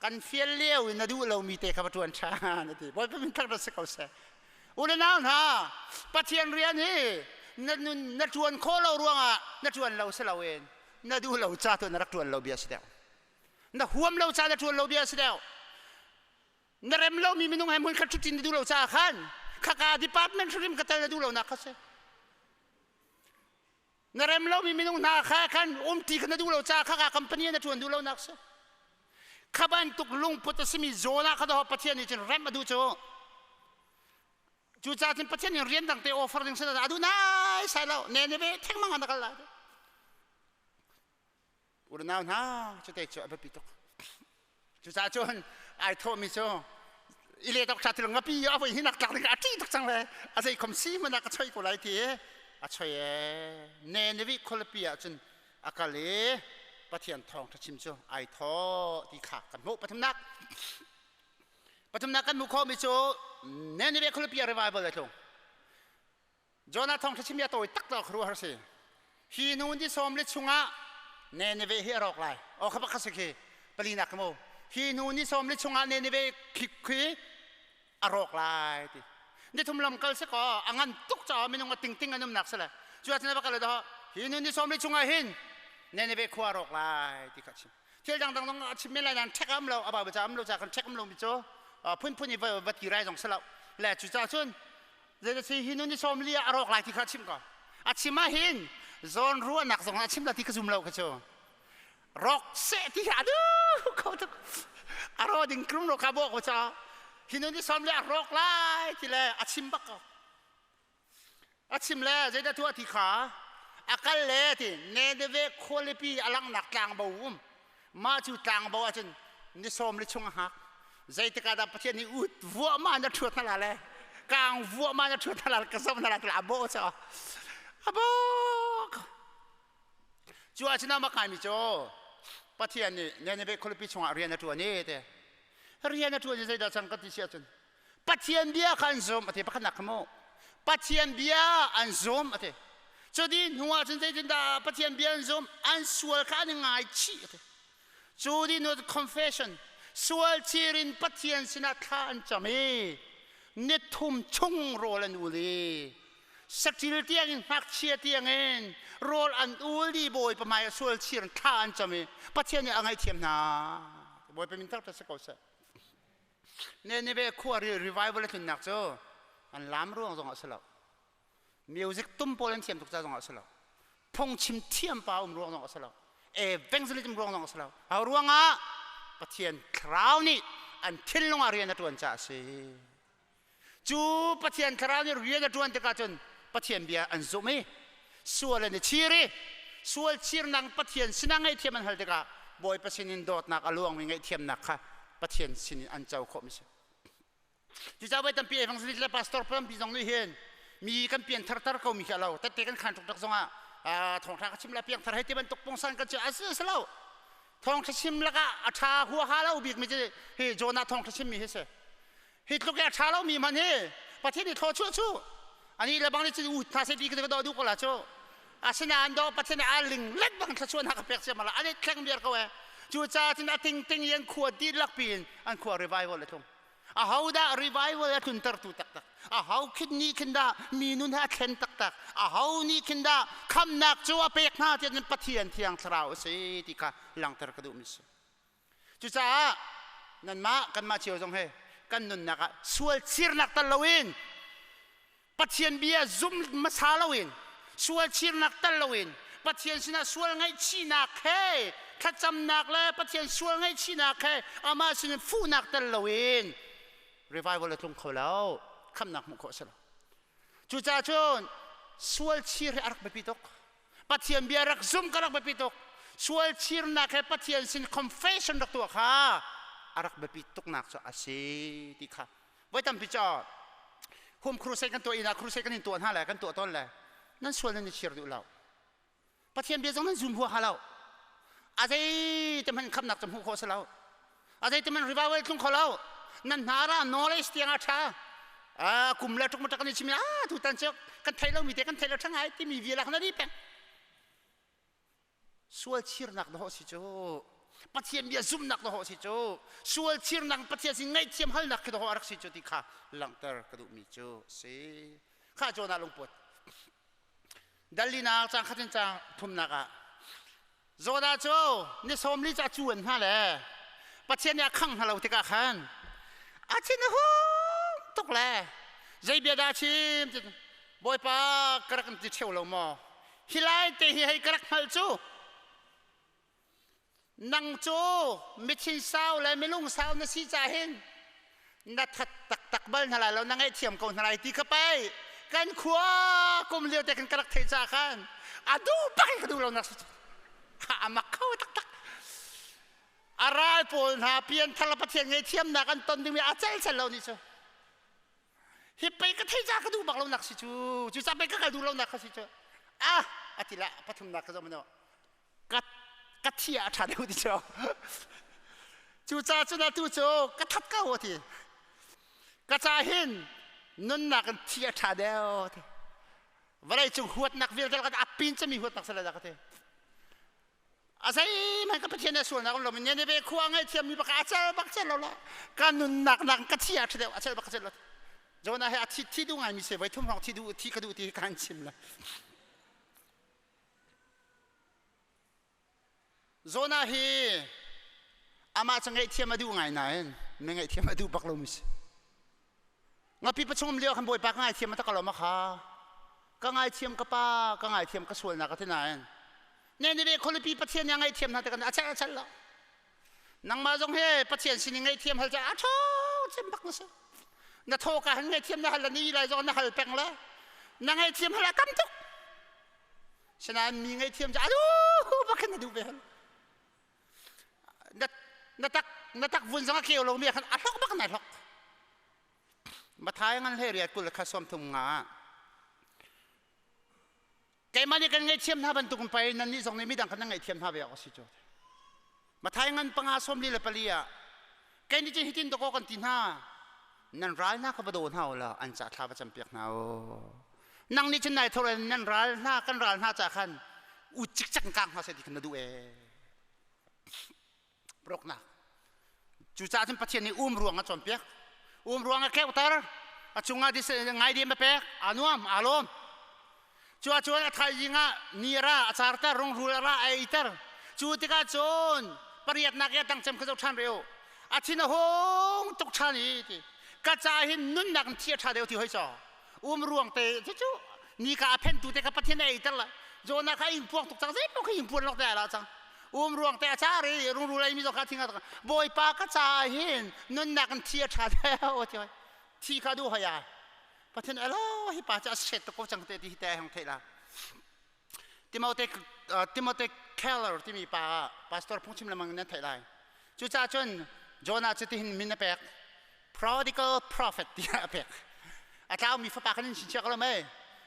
Kan fial lio in na duh lomi te kha va ṭuan ṭhan a ti. Bawipa min thangṭhat si ko seh. U le nau hna, Pathian rian hi na nun na ṭuan khawh lo ruangah na ṭuan lo si loin na duh lo ca tu na rak ṭuan lo bia si deuh. Na huam lo ca na ṭuan lo bia si deuh. Na rem lomi minung he hmun khat ṭhutin na duh lo caah khan khaka department hrim ka tel na duh lonak kha si. Na rem lomi minung hna kha khan umti kha na duh lo caah khaka company na ṭuan duh lonak si. Kha bantuk lungput a simi zawn ah kha daw Pathian nih cun rem a duh cu. Cucaah cun Pathian nih rian dang te offer ding sin a duh nai sai lo. Ne ne ve theng mang ah na kal lai. Unau hna cute cu a biapi tuk. Cucaah cun ai thawhmi cu ile tok tha til ngapi a voi hinak tlak ding a ṭih tuk cang le a zei khom si hmanh ah ka choi ko lai ti a choi e ne nevi khualipi ah cun a kal i Pathian thawng ṭha chim cu ai thawh ti kha kan hmuh. Pathumnak pathumnak kan hmuh khawhmi cu Nineveh khualipi ah revival a tlung. Jonah thawng ṭha chim a tawi tak tak khuaruahhar si. Hi nu ni sawm le chungah Nineveh hi a rawk lai. Aw kha pakhat si khi palinak mu. Hi nu ni sawm le chungah Nineveh khi khi a rawk lai ti. Ni thum lam kal se ko a ngan tuk caah minung a tingting an umnak si le. Cu ah cun va kal do hi nu ni sawm le chungah hin Nineveh khua a rawk lai ti kha chim. Thil dangdang zong a chim men lai nain ṭhek am lo a Bible ca am lo ca kan ṭhek am lo mi cu phunphun i va ti rai zong si lo. Le cucaah cun Zeicahti hi nu ni sawm li ah a rawk lai ti kha a chim ko. A chim ah hin zawn ruahnak zong a chim la ti ka zum lo ka cu. Rawk seh ti hi a duh ko tuk. A ro ding krum ro ka bawk ko ca. Hi nu ni sawm li ah rawk lai ti le a chim bak ko. A chim le zeidah tuah ti kha a kal le ti Nineveh khualipi a langnak tlangbo um. Mah cu tlangbo ahcun ni sawm li chung a hngak. Zeitik ah dah Pathian nih ut vuah ma na ṭhuat hna la le kang vuah ma na ṭhuat hna la ka zoh hna la tla bo cha a bo cu ahcun ama kaimi cu Pathian nih Nineveh khualipi chungah rian a ṭuan i te rian a ṭuan i zeidah cang ka ti si ahcun Pathian bia kha an zum a ti pakhatnak kha mu Pathian bia an zum a ti cu di hnu ah cun zeitindah Pathian bia an zum an sual kha an i ngaichih a ti cu di hnu confession sual chir in Pathian sinah thla an cam i nithum chung rawl an ul i saṭil tiangin ngakchia tiangin rawl an ul di Bawipa hmai ah sual chir in thla an cam i Pathian nih a ngaihthiam hna. Bawipa min thangṭhat si ko seh. Nineveh khua revival a tlunnak cu an lam ruang zongah a si lo. Music tum pawl an thiam tuk ca zongah a si lo. Phungchim thiam pa um ruang zongah a si lo. Evangelism ruang zongah a si lo. A ruangah Pathian thlarau nih an thinlung ah rian a ṭuan caah a si. Cu Pathian thlarau nih rian a ṭuan tikah cun Pathian bia an zumh i sual an i chir i sual chirnak Pathian sinah ngaihthiam an hal tikah Bawipa sinin dawtnak a luangmi ngaihthiamnak kha Pathian sinin an co khawhmi si. Cucaah voi tampi evangelist le pastor tampi zong nih hin mi kan pian thartar ko mi khi a lo tette kan khan tuk zongah thawngṭha ka chim la piangthar hei ti bantuk pungsan kan cu a si si lo thawngṭha chim lakah a ṭha huaha lo bik mi cu hi Jonah thawngṭha chim mi hi si hi tluk i a ṭha lomi hmanh hi Pathian nih thluachuah cu ani le bang nih cun u hna seh ti ka duh ko la cu asinain do Pathian nih a ling lek bang thluachuah hna ka pek cia mala ani thleng viar ko e cucaah cun a tingting i an khua dihlak piin an khua revival a tlung aho dah revival a tluntertu taktak aho khin nih khin dah mi nun he a thlen taktak aho nih khin dah khamnak cu a pek hna tiah Pathian thiang thlarau a si ti kha langhter ka duhmi si Cucaah nanmah kanmah cio zong he kan nunnak ah sual chirnak tal loin Pathian bia zum hmasa loin sual chirnak tal loin Pathian sinah sual ngaihchihnak he thlacamnak le Pathian sual ngaihchihnak he amah sinin fuhnak tel loin revival a tlung kho lo khamnak hmuh khawh a si lo. Cucaah cun sual chir hi a rak biapi tuk. Pathian bia rak zum ka rak biapi tuk. Sual chirnak he Pathian sin confession rak tuah kha a rak biapi tuknak cu a si ti kha. Voi tampi cu home crusade kan tuah inn ah crusade kan in tuah hna le kan tuah tawn le nan sual nan i chir duh lo. Pathian bia zong nan zum huaha lo. A zei te hmanh khamnak cu hmuh khawh si lo. A zei te hmanh revival tlung kho lo. Nan hna ra knowledge tiang a ṭha. A kum le ṭuk maṭak kan i chim ah tutan cu kan thei lomi te kan thei lo ṭha ngai timi vial ah kan ri peng. Sual chirnak dawh si cu. Pathian bia zumhnak dawh si cu. Sual chirnak Pathian sin ngaihthiam halnak khi dawh a rak si cu ti kha langhter ka duhmi cu si. Kha Jonah lungput. Dallinak cang khat in cang thumnak ah Jonah cu ni 40 ca cu an hna le Pathian nih a khang hna lo tikah khan a thin a hung tuk le zei bia dah chim Bawipa ka rak in ti ṭheo lo maw hi lai te hi hei ka rak hngalh cu Nang cu mithin sau le milung sau na si ca hin na that taktak bal hna lai lo, na ngaihthiam ko hna lai ti kha pei kan khua kum lio te khan ka rak theih ca khan a duh bak in ka duh lo nak a mak kho taktak. A ral pawl hna pianthar le Pathian ngaihthiamnak an ton dingmi a cel cel lo nih cu. Hi pei ka thei ca ka duh bak lo nak si cu, cu ca pei ka kal duh lo nak kha si cu. Ah, a ti la pathumnak ka zoh ka ka thi ah a ṭha deuh ti cu. Cucaah cun atu cu ka that ko a ti. Ka ca hin nunnak in thi a ṭha deuh ti. Vawlei cung huatnak vialte lakah a pin cemi huatnak si lai dah ka ti. A zeihmanh ka Pathian he sualnak um lomi Nineveh khua ngaihthiammi bak a cel bak cel lo la. Ka nunnak nak ka thi ah ṭha deuh a cel bak cel lo. Jonah he a thi thi duh ngaimi si voi thum hrawng thi duh thi ka duh ti hi kan chim la. Jonah hi amah cu ngaihthiam a duh ngai nain mi ngaihthiam a duh bak lomi si. Ngapi pachung um lio khan Bawipa ka ngaithiam a tak lo ma kha. Ka ngaithiam ka pa, ka ngaithiam ka sualnak a ti nain. Ne ni ve khualipi Pathian nih a ngaihthiam hna tikah a cel a cel lo. Nangmah zong hi Pathian sin i ngaihthiam hal cu a tho cem bak na si. Na thaw ka han ngaihthiam na hal la ni lai zong na hal peng le na ngaihthiam hal a tam tuk. Sinain mi ngaihthiam cu a duh bak khin a duh ve hal. Na na tak na tak vun zong a keu lo mi khan a hlok bak na hlok. Mathai ngan hlei riat 20 kha 33. Keimah nih kan ngaihthiam hna bantuk in pei nannih zong nih midang kha nan ngaihthiam hna ve awk a si cu. Mathai ngan 5 44 ah kei nih cun hitin dawkaw kan ti hna nan ral hna kha va daw hna u law an ca thla va campiak hna u. Nang nih cun nai thor nan ral hna kan ral hna ca khan u cikcek in kang hna seh ti khan na duh ee. Roknak. Cucaah cun Pathian nih um ruang a cawnpiak. Um ruang a keuhter. A cungah ngaidem a pek. Aa nuam, aa lawm. Cu ahcun a thaizing ah ni a ra, a carter, rungrul a ra, a eiter. Cu tikah cun pariatnak i a dang cem kha zoh ṭhan rih u. A thin a hung tuk ṭhan i ti. Ka ca hin nunnak in thi a ṭha deuh ti hoi caw. Um ruang te cu ni ka a phentu te kha Pathian a eiter la. Jonah kha ing puang tuk cang zeipaoh kha ing puan lawk te ai la cang. Um ruang te a car i rungrul ei mi zong kha thing a Bawipa ka ca hin nunnak in thi a ṭha deuh ti hoi. Thi kha duh hoi ai. Pathian elo hi pa cu a set tuk ko cang te ti hi te hong theih la. Timote Timote Keller timi pa pastor phungchim lengmang nan theih lai. Cucaah cun Jonah cu tihin min a pek. Prodigal prophet tiah a pek. A tlaumi fapa khan in chinchiah ko lo mei.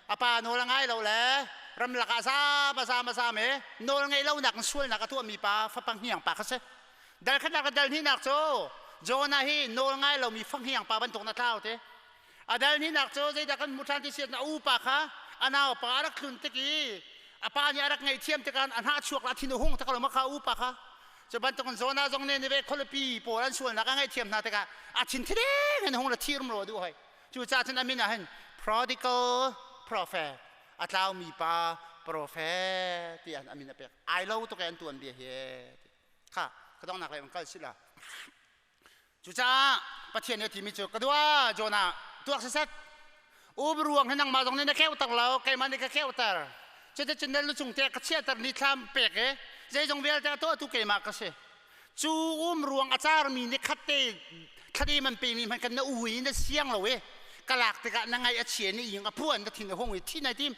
A pa nawl a ngai lo le ramlak ah zaam a zaam a zaam i nawl ngeih lonak in sualnak a tuahmi pa fapa hniang pa kha si. Dal khatnak le dal hnihnak cu Jonah hi nawl ngai lomi fahniang pa bantuk na tlau te. A dal hnihnak cu zeidah kan hmuh ṭhan ti si a upa kha a naupa a rak tlun tik i a pa nih a rak ngaihthiam tikah a hnah chuak la thin a hung tak lo ma kha upa kha cu bantukin Jonah zong nih Nineveh khualipi pawl an sualnak a ngaihthiam hna tikah a thin thideng in hung la thi rumro a duh hoi. Cucaah cun a min ah hin prodigal prophet a tlaumi pa prophet tiah a min a pek. Ai lo tuk e an tuan bia hi kha ka donghnak lei on kal sila. Cucaah Pathian nih a timi cu ka dua Jonah tuak siseh um ruang hi nangmah zong nih na keuhter lo keimah nih ka keuhter cuticun na lucung te ka chiahter ni thlam pek i zeizong vialte a tuahtu keimah ka si cu um ruang a carmi ni khat te thladem an pemi hmanh kan na u i na siang lo i ka lak tikah na ngaih a chia ni ing a phuan na thin a hung i thi nai tim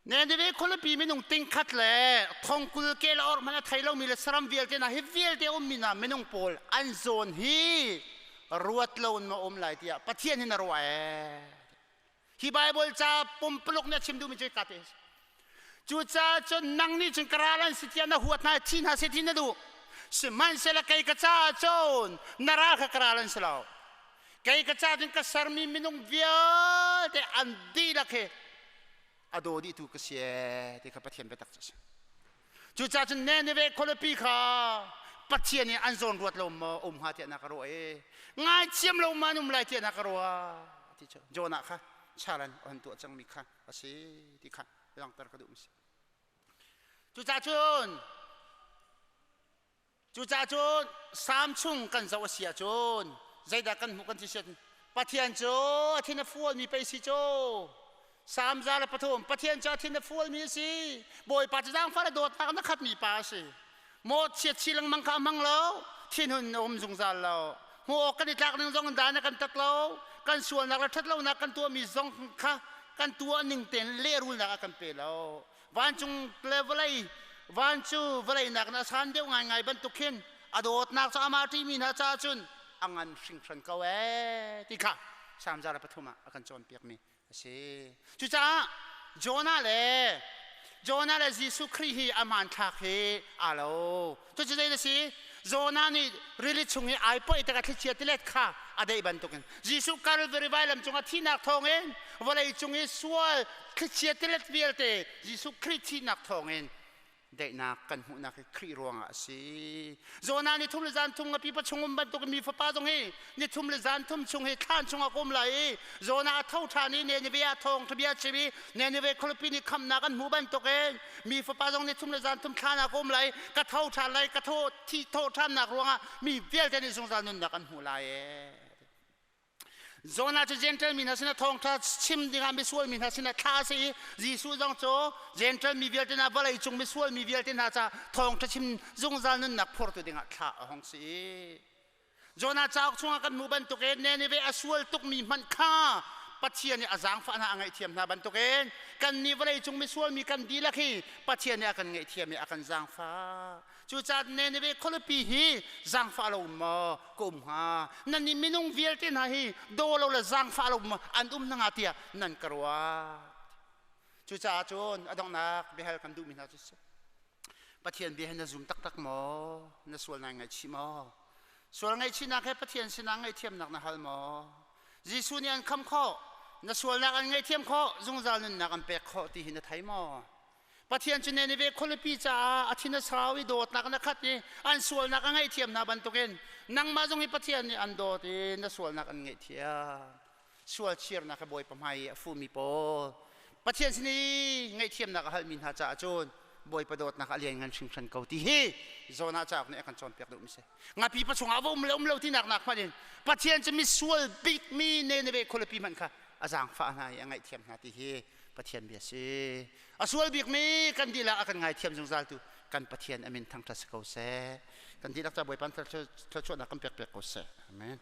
Nineveh khualipi minung tingkhat le thongkul kel a orh hmanh a thei lomi le saram vialte hna hi vialte ummi hna minung pawl an zawn hi ruat lo in ma um lai tiah Pathian hin a ruah ee. Hi Bible ca pumpuluk nih a chim duhmi cu ka te. Cucaah cun nang nih cun ka ral an si tiah na huat hna thi hna seh ti na duh. Sihmanhsehlaw kei ka caah cun na ral kha ka ral an si lo. Kei ka caah cun ka sermi minung vialte an dihlak hi a daw dihtu ka si ee ti kha Pathian biatak cu a si. Cucaah cun Nineveh khualipi kha Pathian nih an zawn ruat lo maw um hnga tiah na ka ruah i ngaithiam lo ma an um lai tiah na ka ruah ti cu Jonah kha chalan an tuah cangmi kha a si ti kha langhter ka duh mi si. Cucaah cun Cucaah cun Salm chung kan zoh a si ahcun zeidah kan hmuh kan ti sian Pathian cu a thin a fualmi pei si cu. Salm 103 Pathian cu a thin a fualmi a si. Bawipa cu zaangfah le dawtnak na khatmi pa a si. Mawhchiat chi lengmang kha a hmang lo. Thinhun a um zungzal lo. Hmuh awk kan i tlak ning zong in dan a kan tat lo. Kan sualnak le ṭhatlonak kan tuahmi zong kha kan tuah ning tein lehrulnak a kan pe lo. Vancung le vawlei van cu vawlei nakin a san deuh ngaingai bantuk khin a dawtnak cu amah ṭihmi hna caah cun a ngan hringhran ko ee ti kha Salm 103 ah a kan cawnpiakmi a si. Cucaah Jonah le Jesuh Khrih hi a hmanthlak hi aa lo. Cucu zei a si? Jonah nih rili chung i ai poih tikah thlichia tilet kha a deih bantukin Jesuh Calvary vailam cungah thihnak thawngin vawlei cung i sual thlichia tilet vialte Jesuh Khrih thihnak thawngin daihnak kan hmuhnak hi Khrih ruangah a si. Jonah ni thum le zan thum ngapi pa chung um bantuk mi fapa zong hi ni thum le zan thum chung hi thlan chungah ka um lai i Jonah a tho ṭhan i Nineveh ah thawngṭha bia chim i Nineveh khualipi nih khamnak an hmuh bantukin mi fapa zong ni thum le zan thum thlan ah ka um lai, ka tho ṭhan lai, ka tho thi thawh ṭhannak ruangah mi vialte nih zungzal nunnak an hmuh lai ee. Jonah cu Gentile mi hna sinah thawngṭha chim dingah misual mi hna sinah thlah a si i Jesuh zong cu Gentile mi vialte hna vawlei cung misual mi vialte hna ca thawngṭha chim zungzal nunnak phortu dingah thlah a hung si. Jonah cauk chungah kan hmuh bantukin Nineveh a sual tukmi hmanh kha Pathian nih a zaangfah hna, a ngaihthiam hna bantukin kannih vawleicung misual mi kan dihlak hi Pathian nih a kan ngaihthiam i a kan zaangfah. Cucaah Nineveh khualipi hi zaangfah lo maw ka um hnga? Nannih minung vialte hna hi daw lo le zaangfah lo maw an um hna hnga tiah nan ka ruah. Cucaah cun a donghnak biahal kan duhmi hna cu si. Pathian bia hi na zum taktak maw? Na sual nai ngaihchih maw? Sual ngaihchihnak he Pathian sinah ngaihthiamnak na hal maw? Jesuh nih an kham khawh, na sualnak an ngaihthiam khawh, zungzal nunnak an pek khawh ti hi na thei maw? Pathian cu Nineveh khualipi caah a thin a sau i dawtnak na khat i an sualnak a ngaihthiam hna bantukin nangmah zong hi Pathian nih an dawt i na sualnak an ngaihthiam. Sual chirnak he Bawipa hmai i a fumi pawl Pathian sin i ngaihthiamnak a halmi hna caah cun Bawipa dawtnak a lianngan hringhran ko ti hi Jonah cauk nih a kan cawnpiak duhmi si. Ngapi pa chungah va um le um lo tinak nak hmanh in Pathian cu misual bikmi Nineveh khualipi hmanh kha a zaangfah hna i a ngaihthiam hna ti hi Pathian bia si. A sual bikmi kan dihlak a kan ngaithiam zungzal tu kan Pathian amin thangṭhat si ko seh. Kan dihlak ca Bawipa thluachuahnak kan pek piak ko seh. Amen.